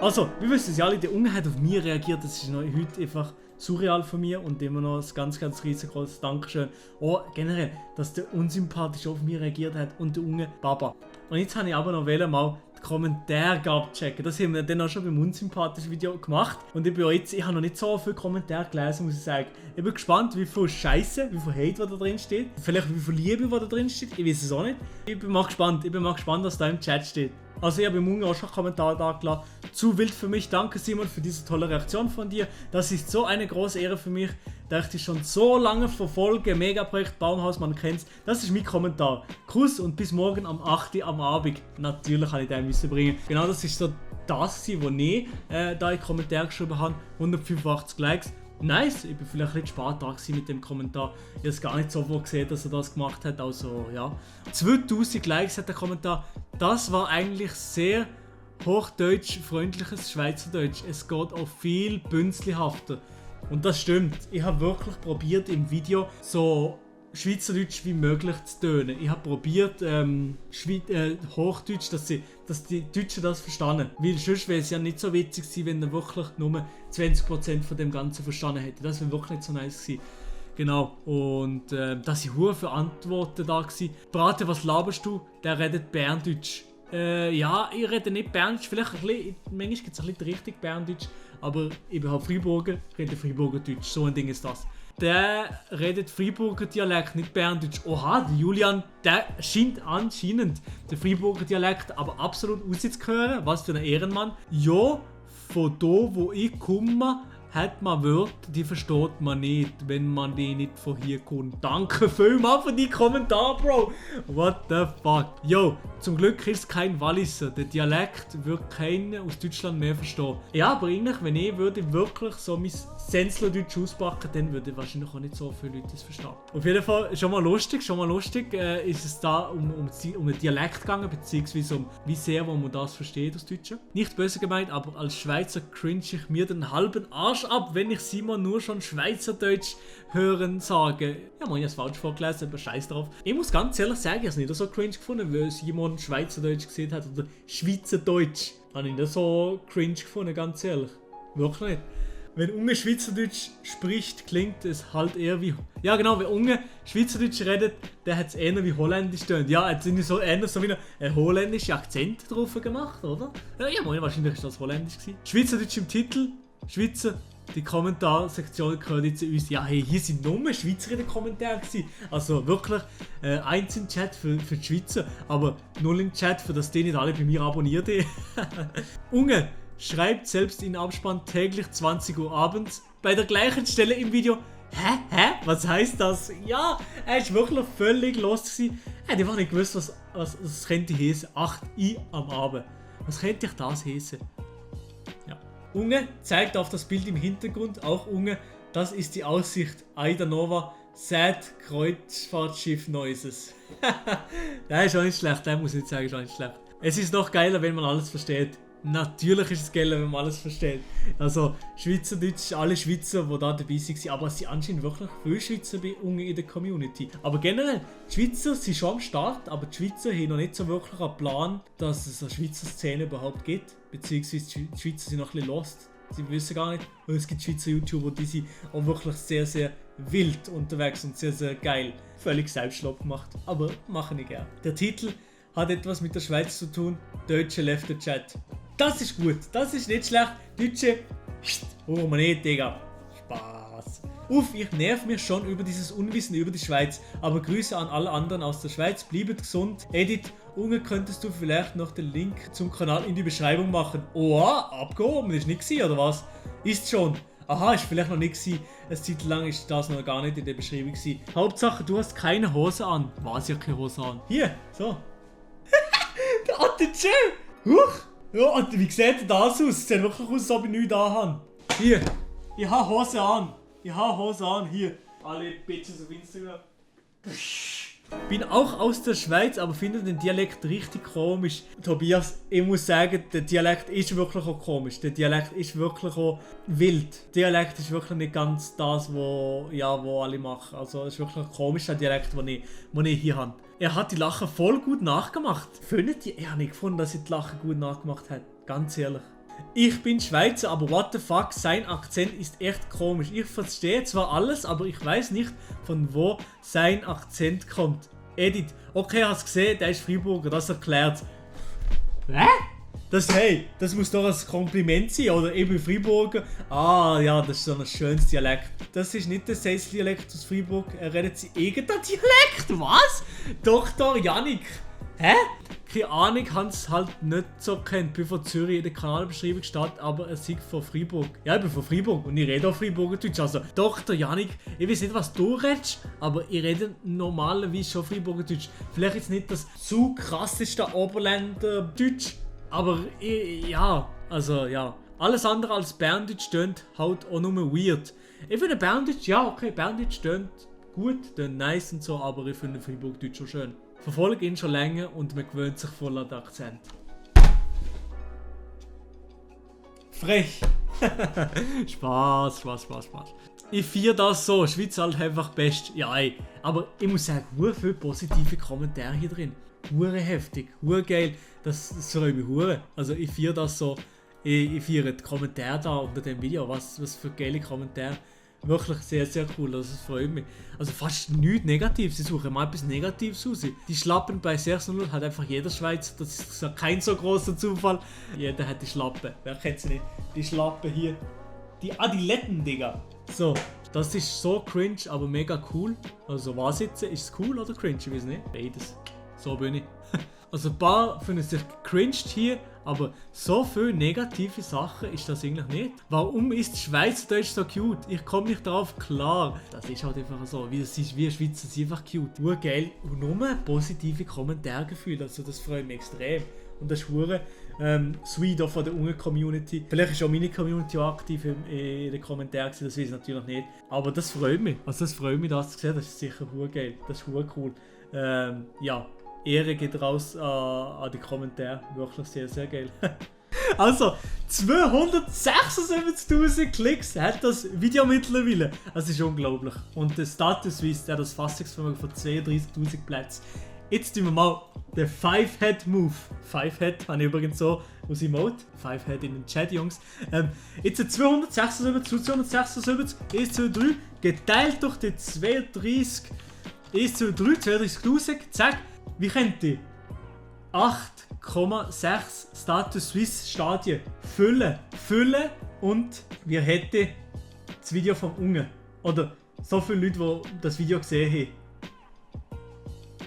Also, wir wissen es ja alle, der Unge hat auf mich reagiert. Das ist noch heute einfach surreal von mir und immer noch ein ganz, ganz riesengroßes Dankeschön. Auch generell, dass der Unsympathische auf mich reagiert hat und der Unge Baba. Und jetzt habe ich aber noch mal die Kommentare abchecken. Das haben wir dann auch schon beim unsympathischen Video gemacht. Und ich habe noch nicht so viele Kommentare gelesen, muss ich sagen. Ich bin gespannt, wie viel Scheiße, wie viel Hate, was da drin steht. Vielleicht wie viel Liebe, was da drin steht. Ich weiß es auch nicht. Ich bin mal gespannt, was da im Chat steht. Also ich habe im Unge auch schon Kommentare da gelassen. Zu wild für mich. Danke Simon für diese tolle Reaktion von dir. Das ist so eine große Ehre für mich, da ich dich schon so lange verfolge. Megaprojekt Baumhaus, man kennt's. Das ist mein Kommentar. Gruß und bis morgen am 8. am Abend. Natürlich kann ich den müssen bringen. Genau das ist so das, was ich da in die Kommentare geschrieben habe. 185 Likes. Nice, ich bin vielleicht ein bisschen spät da mit dem Kommentar. Ich habe es gar nicht sofort gesehen, dass er das gemacht hat. Also ja. 2000 Likes hat der Kommentar. Das war eigentlich sehr hochdeutsch, freundliches Schweizerdeutsch. Es geht auch viel bünzlihafter. Und das stimmt. Ich habe wirklich probiert im Video so Schweizerdeutsch wie möglich zu tönen. Ich habe probiert Hochdeutsch, dass die Deutschen das verstanden. Weil sonst wäre es ja nicht so witzig gewesen, wenn er wirklich nur 20% von dem Ganzen verstanden hätte. Das wäre wirklich nicht so nice gewesen. Genau. Und dass ich hure für Antworten da gewesen. Brate, was laberst du? Der redet Berndeutsch. Ja, ich rede nicht Berndeutsch. Vielleicht ein bisschen, manchmal gibt es ein bisschen richtig Berndeutsch. Aber ich bin halt Freiburger, rede Freiburger Deutsch. So ein Ding ist das. Der redet Freiburger Dialekt, nicht Berndeutsch. Oha, der Julian, der scheint anscheinend den Freiburger Dialekt aber absolut rauszuhören. Was für ein Ehrenmann. Ja, von da, wo ich komme, hat man Wörter, die versteht man nicht, wenn man die nicht von hier kommt. Danke vielmals für die Kommentare, Bro. What the fuck. Yo, zum Glück ist es kein Walliser. Der Dialekt wird keiner aus Deutschland mehr verstehen. Ja, aber eigentlich, wenn ich würde wirklich so mein Senslerdeutsch auspacken, dann würde wahrscheinlich auch nicht so viele Leute das verstehen. Auf jeden Fall schon mal lustig, ist es da um den Dialekt gegangen, beziehungsweise um wie sehr wo man das versteht aus Deutschen. Nicht böse gemeint, aber als Schweizer cringe ich mir den halben Arsch ab, wenn ich Simon nur schon Schweizerdeutsch hören sage. Ja, man, ich habe es falsch vorgelesen, aber scheiß drauf. Ich muss ganz ehrlich sagen, ich habe es nicht so cringe gefunden, weil Simon Schweizerdeutsch gesehen hat oder Schweizerdeutsch. Habe ich nicht so cringe gefunden, ganz ehrlich. Wirklich nicht. Wenn Unge Schweizerdeutsch spricht, klingt es halt eher wie... Ja genau, wenn Unge Schweizerdeutsch redet, der hat es eher wie Holländisch tönt. Ja, jetzt sind so eher so wie ein holländischer Akzent drauf gemacht, oder? Ja, meine, wahrscheinlich ist das Holländisch gewesen. Schweizerdeutsch im Titel, Schweizer, die Kommentarsektion gehört jetzt zu uns. Ja, hey, hier sind nur Schweizer in den Kommentaren gewesen. Also wirklich, eins im Chat für die Schweizer, aber null im Chat, für das die nicht alle bei mir abonniert haben. Unge schreibt selbst in Abspann täglich 20 Uhr abends bei der gleichen Stelle im Video. Hä? Was heißt das? Ja, er ist wirklich völlig lost gewesen. Er hat einfach nicht gewusst, was das könnte heißen. 8 Uhr am Abend. Was könnte ich das heißen? Ja. Unge zeigt auf das Bild im Hintergrund, auch Unge, das ist die Aussicht. Aida Nova, Sad Kreuzfahrtschiff Noises. Der ist auch nicht schlecht, der muss ich nicht sagen, ist auch nicht schlecht. Es ist noch geiler, wenn man alles versteht. Natürlich ist es geiler, wenn man alles versteht. Also Schweizerdeutsch, alle Schweizer, die da dabei waren, aber es sind anscheinend wirklich viele Schweizer bei Unge in der Community. Aber generell, die Schweizer sind schon am Start, aber die Schweizer haben noch nicht so wirklich einen Plan, dass es eine Schweizer Szene überhaupt gibt. Beziehungsweise die Schweizer sind noch ein bisschen lost. Sie wissen gar nicht, weil es gibt Schweizer YouTuber, die sind auch wirklich sehr, sehr wild unterwegs und sehr, sehr geil. Völlig Selbstlob gemacht, aber mache ich gerne. Der Titel hat etwas mit der Schweiz zu tun. Deutsche left the chat. Das ist gut, das ist nicht schlecht. Deutsche, oh man nicht, Digga. Spaß. Uff, ich nerv mich schon über dieses Unwissen über die Schweiz. Aber Grüße an alle anderen aus der Schweiz. Bleibt gesund. Edit, Unge, könntest du vielleicht noch den Link zum Kanal in die Beschreibung machen? Oh, abgehoben, ist nicht gewesen, oder was? Ist schon. Aha, ist vielleicht noch nicht gewesen. Eine Zeit lang ist das noch gar nicht in der Beschreibung gewesen. Hauptsache, du hast keine Hose an. Was, ja keine Hose an? Hier, so. Der ATC! Huch! Ja, und wie sieht das aus? Es sieht wirklich aus, als ob ich nichts da habe. Hier, ich habe Hose an. Hier. Alle Bitches auf Instagram. Bin auch aus der Schweiz, aber finde den Dialekt richtig komisch. Tobias, ich muss sagen, der Dialekt ist wirklich auch komisch. Der Dialekt ist wirklich auch wild. Der Dialekt ist wirklich nicht ganz das, wo alle machen. Also es ist wirklich ein komischer Dialekt, den ich hier habe. Er hat die Lache voll gut nachgemacht. Findet ihr? Ich habe nicht gefunden, dass er die Lache gut nachgemacht hat. Ganz ehrlich. Ich bin Schweizer, aber what the fuck, sein Akzent ist echt komisch. Ich verstehe zwar alles, aber ich weiß nicht, von wo sein Akzent kommt. Edit. Okay, hast gesehen, der ist Freiburger, das erklärt's. Hä? Das muss doch ein Kompliment sein, oder eben Freiburger. Ah, ja, das ist so ein schönes Dialekt. Das ist nicht der Sales-Dialekt aus Freiburg, er redet sein eigener Dialekt. Was? Dr. Jannik. Hä? Keine Ahnung, haben es halt nicht so kennt. Ich bin von Zürich in der Kanalbeschreibung steht, aber er sagt von Freiburg. Ja, ich bin von Freiburg und ich rede auch Freiburgerdeutsch. Also, Dr. Jannik, ich weiß nicht, was du redest, aber ich rede normalerweise schon Freiburgerdeutsch. Vielleicht jetzt nicht das zu krasseste Oberländer-Deutsch, aber ja, also ja. Alles andere als Berndeutsch tönt halt auch nur weird. Ich finde Berndeutsch, ja okay, Berndeutsch tönt gut, tönt nice und so, aber ich finde Freiburgdeutsch schon schön. Verfolge ihn schon länger und man gewöhnt sich voll an den Akzent. Frech! Spaß. Ich feiere das so, Schweiz halt einfach best. Ja ey, aber ich muss sagen, viele positive Kommentare hier drin. Hure heftig, hure geil, das freut mich hure. Also ich feiere das so, ich feiere die Kommentare da unter dem Video, was für geile Kommentare. Wirklich sehr, sehr cool, also das freut mich. Also fast nichts Negatives, sie suchen mal etwas Negatives raus. Die Schlappen bei 6-0 hat einfach jeder Schweizer, das ist kein so großer Zufall. Jeder hat die Schlappen, wer kennt sie nicht? Die Schlappen hier, die Adiletten, Digga. So, das ist so cringe, aber mega cool. Also was jetzt, ist es cool oder cringe, ich weiß nicht. Beides, so bin ich. Also ein paar finden sich cringed hier, aber so viele negative Sachen ist das eigentlich nicht. Warum ist Schweizerdeutsch so cute? Ich komme nicht darauf klar. Das ist halt einfach so, wie Schweizer sind einfach cute. Urgeil und nur positive Kommentare gefühlt, also das freut mich extrem. Und das ist hure sweet auch von der Unge-Community. Vielleicht ist auch meine Community auch aktiv in den Kommentaren, das weiß ich natürlich nicht. Aber das freut mich. Also das freut mich, das zu sehen, das ist sicher urgeil. Das ist cool. Ja. Ehre geht raus an die Kommentare. Wirklich sehr, sehr geil. Also, 276.000 Klicks hat das Video mittlerweile. Das ist unglaublich. Und der Status Swiss, der hat das Fassungsvermögen von 32.000 Plätzen. Jetzt tun wir mal den 5-Head-Move. 5-Head habe ich übrigens so aus Emote. 5-Head in den Chat, Jungs. Jetzt 276 zu 276, 1, 2, 3, geteilt durch die 32, 1, 2, 3, 32.000, zack. Wie könnt ihr 8,6 Status Swiss Stadien füllen und wir hätten das Video vom Unge. Oder so viele Leute, die das Video gesehen haben.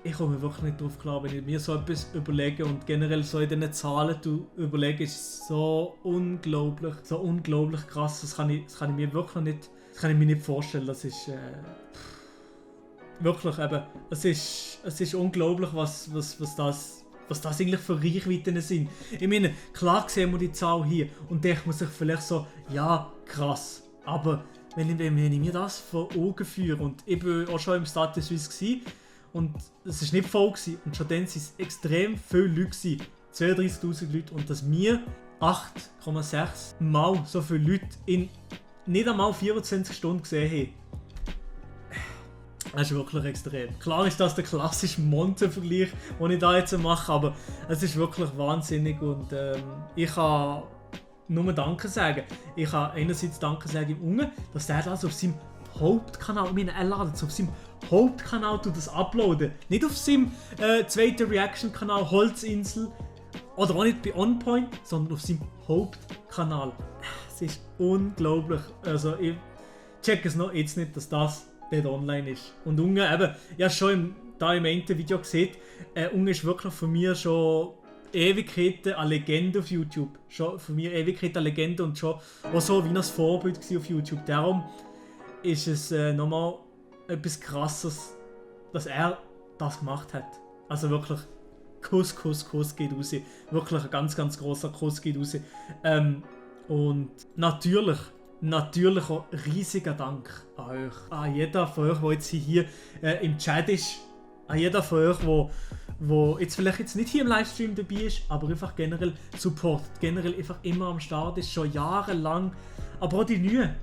Ich komme wirklich nicht drauf klar, wenn ich mir so etwas überlege und generell so in diesen Zahlen überlege, ist so unglaublich krass. Das kann ich mir wirklich nicht, nicht vorstellen. Das ist wirklich eben, es ist unglaublich, was das eigentlich für Reichweiten sind. Ich meine, klar sehen wir die Zahl hier und denkt man sich vielleicht so, ja, krass. Aber wenn ich mir das vor Augen führe und ich war auch schon im Status Swiss und es war nicht voll gewesen, und schon dann waren es extrem viele Leute gewesen, 32'000 Leute, und dass wir 8,6 Mal so viele Leute in nicht einmal 24 Stunden gesehen haben. Das ist wirklich extrem. Klar ist das der klassische Monte-Vergleich, den ich da jetzt mache, aber es ist wirklich wahnsinnig und ich kann nur Danke sagen. Ich kann einerseits Danke sagen im Unge, dass der das auf seinem Hauptkanal, ich meine, er ladet auf seinem Hauptkanal das uploaden. Nicht auf seinem zweiten Reaction-Kanal Holzinsel oder auch nicht bei OnPoint, sondern auf seinem Hauptkanal. Es ist unglaublich. Also ich check es noch jetzt nicht, dass das dort online ist. Und Unge, eben, ja schon im einen Video gesehen, Unge ist wirklich von mir schon Ewigkeiten eine Legende auf YouTube. Schon von mir Ewigkeiten eine Legende und schon auch so wie ein Vorbild auf YouTube. Darum ist es nochmal etwas Krasses, dass er das gemacht hat. Also wirklich Kuss geht raus. Wirklich ein ganz grosser Kuss geht raus. Und natürlich auch riesiger Dank an euch. An jeder von euch, der jetzt hier im Chat ist. An jeder von euch, der jetzt vielleicht jetzt nicht hier im Livestream dabei ist, aber einfach generell supportet. Generell einfach immer am Start ist, schon jahrelang. Aber auch die Neuen.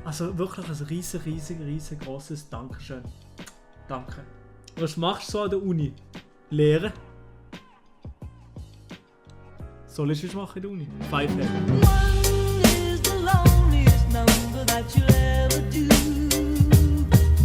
Also wirklich ein riesig grosses Dankeschön. Danke. Was machst du so an der Uni? Lehren? soll ich es machen in der Uni? Five Head.